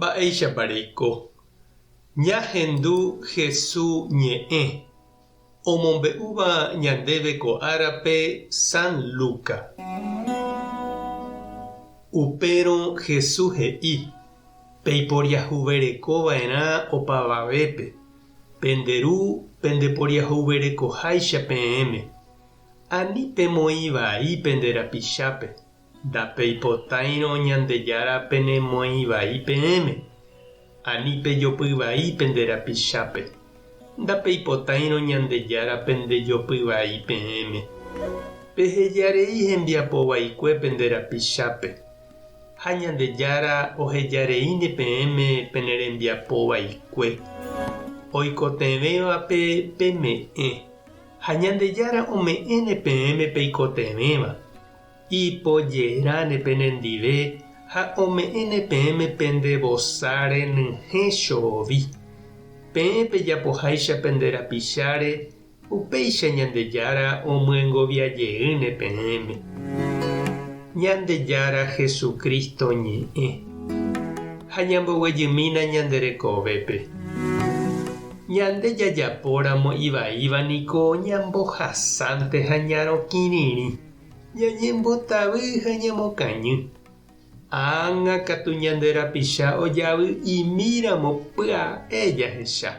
Mba'éichapa reiko? Ñahendu Hesu ñe'ẽ, omombe'úva ñandéve ko árape San Luca. Upérõ Hesu he'i, Peiporiahuvereko va'erã opavavépe, pende Ru pendeporiahuverekoháicha peẽme. Ani pemoĩ vai pende rapichápe, ndapeipotáirõ Ñandejára penemoĩ vai peẽme. Ani pejopy vai pende rapichápe, ndapeipotáirõ Ñandejára pendejopy vai peẽme. Pehejarei hembiapo vaikue pende rapichápe, ha Ñandejára ohejareíne peẽme pene rembiapo vaikue. Oikotevẽvape peme'ẽ. Ha Ñandejára ome'ẽne peẽme peikotevẽva, ipojeráne penendive ha ome'ẽne peẽme pende vosa renyhẽ chovi. Peẽ pejapoháicha pende rapicháre, upéicha Ñandejára omyengovia jeýne peẽme. Ñandejára Jesucristo ñe'ẽ. Ha ñamboguejymína ñande rekovépe. Ñande jajapóramo ivaíva niko ñambohasánte ha ñarokĩrirĩ, ñañembotavy ha ñamokañy. Ág̃a katu ñande rapicha ojavy'imíramo pya'e jahecha.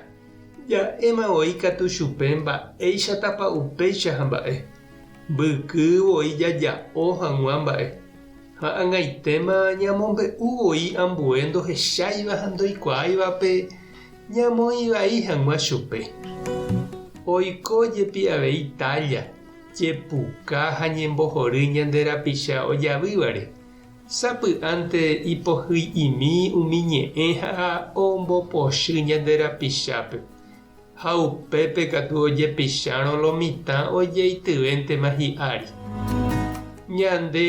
Ja'éma voi katu chupe mba'éichatapa upéicha ha mba'e. Mbyky voi jaja'o hag̃ua mba'e. Ha ag̃aitéma ñamombe'u voi ambue ndohecháiva ha ndoikuaáivape Ñamoĩ vai hag̃ua chupe. Oiko jepi avei tálla, jepuka ha ñembohory ñande rapicha ojavývare. Sapy'ánte ipohyi'imi umi ñe'ẽ ha ombopochy ñande rapichápe. Ha upépe katu ojepichárõ lo mitã ojeityvéntema hi'ári. Ñande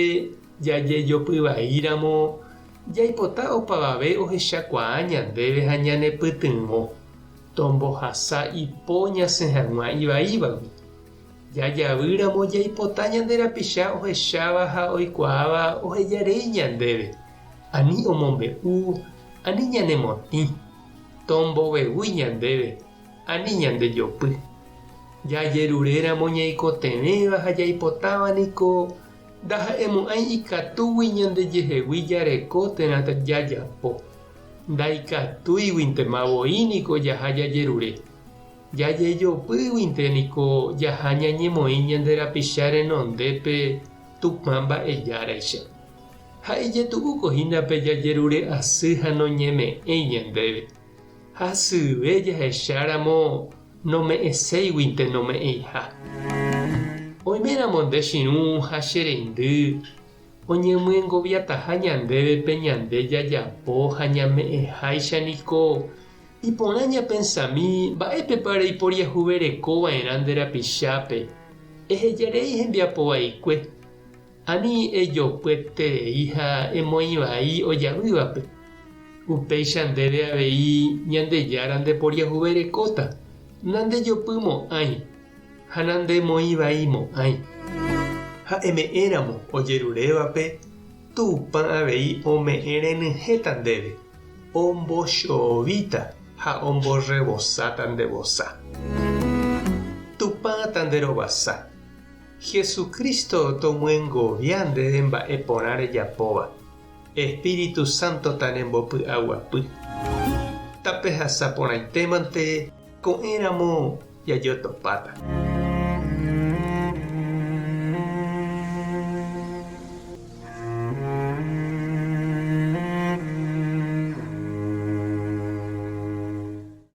jajejopyvaíramo Jaipota opavave ohechakuaa ñandéve ha ñanepytyvõ, tombohasa ipo ñasẽ hag̃ua ivaívagui. Jajavýramo jaipota ñande rapicha ohecháva ha oikuaáva ohejarei ñandéve, ani omombe'u, ani ñanemotĩ, tombovevúi ñandéve, ani ñandejopy. Jajeruréramo ñaikotevẽva ha jaipotáva niko Ndaha'emo'ãi ikatúgui ñandejehegui jareko térã jajapo. Ndaikatúiguintema voi niko jaha jajerure. Jajejopýguinte niko jaha ñañemoĩ ñande rapicha renondépe Tupã mba'ejáraicha. Ha ijetu'úko hína pe jajerure asy ha noñeme'ẽi ñandéve. Hasyve jahecháramo nome'ẽséiguinte nome'ẽiha. Oiméramo nde chirũ ha che reindy oñemyengoviataha ñandéve pe ñande jajapo ha ñame'ẽháicha niko iporã ñapensami mba'épepa reiporiahuverekova'erã nde rapichápe, ehejarei hembiapo vaikue, Ani ejopyeterei ha emoĩ vai ojavývape. Upéicha ndéve avei Ñandejára ndeporiahuverekóta, nandejopymo'ãi ha nandemoĩvaimo'ãi. Ha eme'ẽramo ojerurévape, Tupã avei ome'ẽ renyhẽta ndéve, ombochovíta ha omborrevosáta nde vosa. Tupã tanderovasa. Jesucristo tomyengovia ndéve mba'e porã rejapóva. Espíritu Santo tanembopy'aguapy. Tapehasa porãitémante ko'ẽramo jajotopáta.